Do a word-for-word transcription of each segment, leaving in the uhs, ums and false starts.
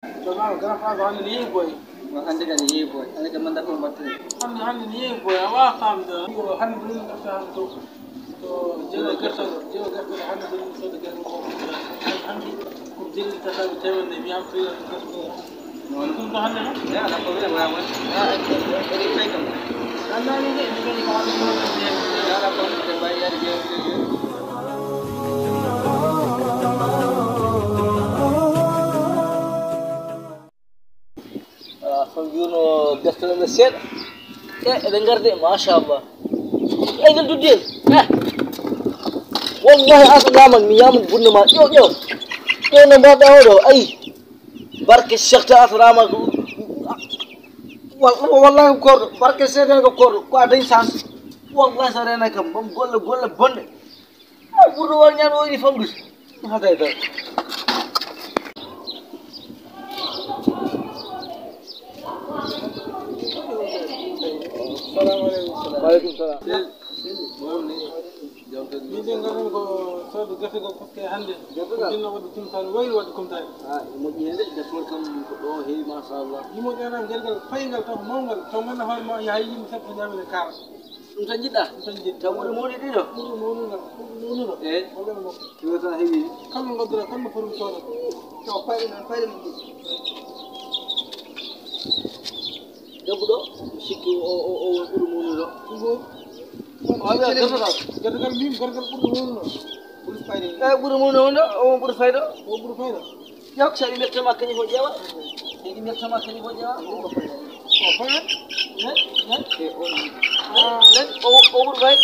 Jamaanu Grand Place hannde ne yeeyi boy. Wa hannde kadi yeeyi boy. Hannde kadi manda ko mbatte. Hannde, hannde ne yeeyi boy. A waawa faamde. Ko hannde ɗum ko hannde to. To jeeɗo gerte ɗo, jeeɗo gerte ɗo, hannde ɗum soode gerte ko. Hannde ko jeeɗiɗi tataɓe teemedde, mi am fiya gerte ɗo. Ɗum ko hannde no? Ya, ala ko wiyata waya won. Ah, eɗi fay kam. Annani de, mi kadi ko hannde ɗum. Ya, ala ko wiyata waya won. Ah, ko juuno deftere nde seeɗa. E, eɗen ngarde, machallah. Ay, ngal duddi en. Eh. Wallahi, a so ñaaman, mi ñaaman bunne ma. Ƴeew, ƴeew. Ƴeew no mbaɗɗa oɗo, ay. Barke Cheikh ta a so ñaaman ko. Wal-, wallahi ko korɗo. Barke Cheikh ko korɗo. Ko a dañ chance. Wallahi sa rena kam, bam golle, golle bonɗe. Ah, ɓurɗo waw ñaami o yiɗi famɗude. Ɗum hatay tan. Salamu aleykum. Waaleykum salam. Min de ngarɗen ko soodde gerte goo, parce que hannde ko jinno waɗde kumtaani, wayri waɗde kumtaani. Ah, ene moƴƴi heen de, defol kam ko ɗo heewi, machallah. Yimo ƴeewnaa gergal payngal taw mawngal, taw ngannduɗaa hoore ma yahay yimɓe sappo ñaamina kaara. Ɗum tan njiɗɗaa? Ɗum tan njiɗɗaa. Taw ɓuri mawni ɗiɗo? Ɓuri mawni ngal, ɓuri mawni ngal. Eh? Walla no mawni. Ɗum tan heewi. Kam no ngadduɗaa, kam no foti mi sooda. Taw payɗe men, payɗe men ɗi. Debbo ɗo, mi sikki o, o, o, o ɓuri mawni ɗo. Ɗum mawni. O, o, o, gertogal. Gertogal min, gertogal ɓuri mawni ɗo. Ɓuri fayda. Eh, ɓuri mawni on ɗo, o ɓuri fayda. O ɓuri fayda. Yok, sa ɓe mbiyataa ma kañum fof ƴeewa. Ɓe mbiyataa ma kañum fof ƴeewa. O fayat. Nen, nen. E o. Ah. Nen, o, o ɓuri fay.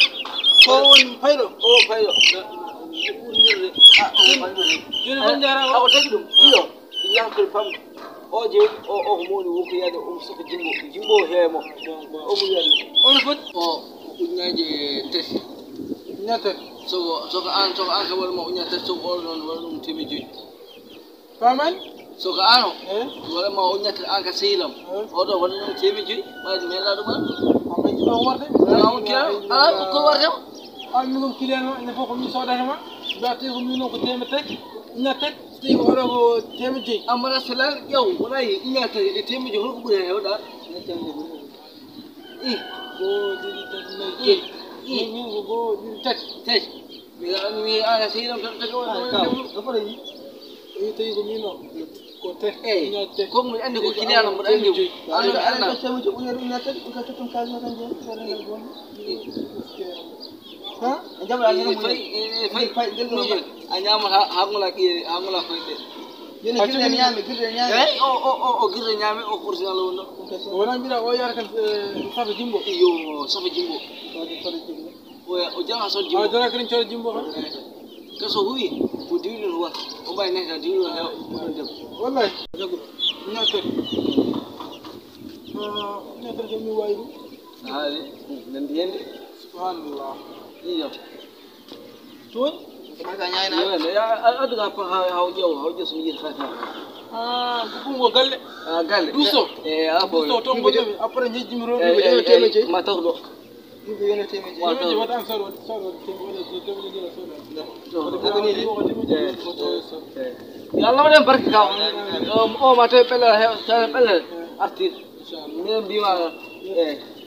Ko woni fayɗo? O fayɗo. Ɓuri wirde. Ah, o fayɗo. Jooni ko njaara o? Ah, o tagi ɗum. Iyo. Yaha ko pam. O je, o, o ko mawni wo ko yaade, o soko jimbo. Jimbo heemo. O ɓuri yaade. Ono foti? O, o ujunaaje tati. Ujunaaje tati. Soko, soko aan, soko aan ka wala ma ujunaaje tati, soko o noon wala ɗum teemeɗɗe joyi. Faman? So ko aan o, eh? Walla ma o ñatta aan ka sehil am. Eh? Oɗo wona noon teemeɗɗe joyi, ɓayde mi hela ɗum aan. Ko ɓe jiɗo warde? Wala on kila, ala ko warde o? Aan min on kila ma, ene fof ko min soodata ma. Mbaɗte ko min o ko teemeɗɗe tati, ñatta tati, so tawi ko oɗo ko teemeɗɗe joyi. Amara selal ƴeew, wona e ñatta e teemeɗɗe joyi, holko ɓuri hewde? Ñatta e ɓuri. I. Goo, ɗiɗi, tati, nayi, joyi. I. Min, min ko goo, ɗiɗi, tati. Tati. Mi, mi, ala sehil am tan, tan, tan, tan, tan. Ɗo fota yi. Tawi ko min o. Ko tati. Eyi. Ñaata tati. Ko mo anndi ko kiliyan am, mboɗo anndi mo. Joyi. Ala, ala, ala. Ko tati, ko tati, ko tati, ko tati, ko tati. Ha? E jaɓa, a ñaama fay, e fay, fay, ngel ɗo. A ñaama ha, ha ngola ƴiye, ha ngola koyɗe. Yene girde ñaame, girde ñaame. Eyi, o, o, o, o girde ñaame, o ko original o wonno. Wona mbiɗa o yara kan, eh, safa jimbo. Iyo, safa jimbo. Safa jimbo. O, o jara safa jimbo. A jara kan coro jimbo kan. Ka so huwi, ko diwlin huwata. O mbawi nehta diwlin hewa, ko ɗon dem. Wallahi. Jago. Ñaata. Ah, ñaata mi wawi ɗum. Haali, nandi hende. Subhanallah. Iyo. Toon? Maka ñaayna. Iyo, nde, a, a, addu ka pa-, ha, ha o ƴeew, ha o ƴeew so mi yiita kaka. Ah, ko ɗum ko galle. Ah, galle. Duuso. Eh, a, duuso, toon ko jami. Après, njejjimi roɓe. Eh, eh, eh, ma tawto ɗo. Yimɓe yone temeji. Temeji wata an soro, soro, temeji wata soro, temeji wata soro. Yo Allah waɗan barke ka. O, o ma tawi pelle, he, tawi pelle. Artir. Inchallah. Min mbima, eh.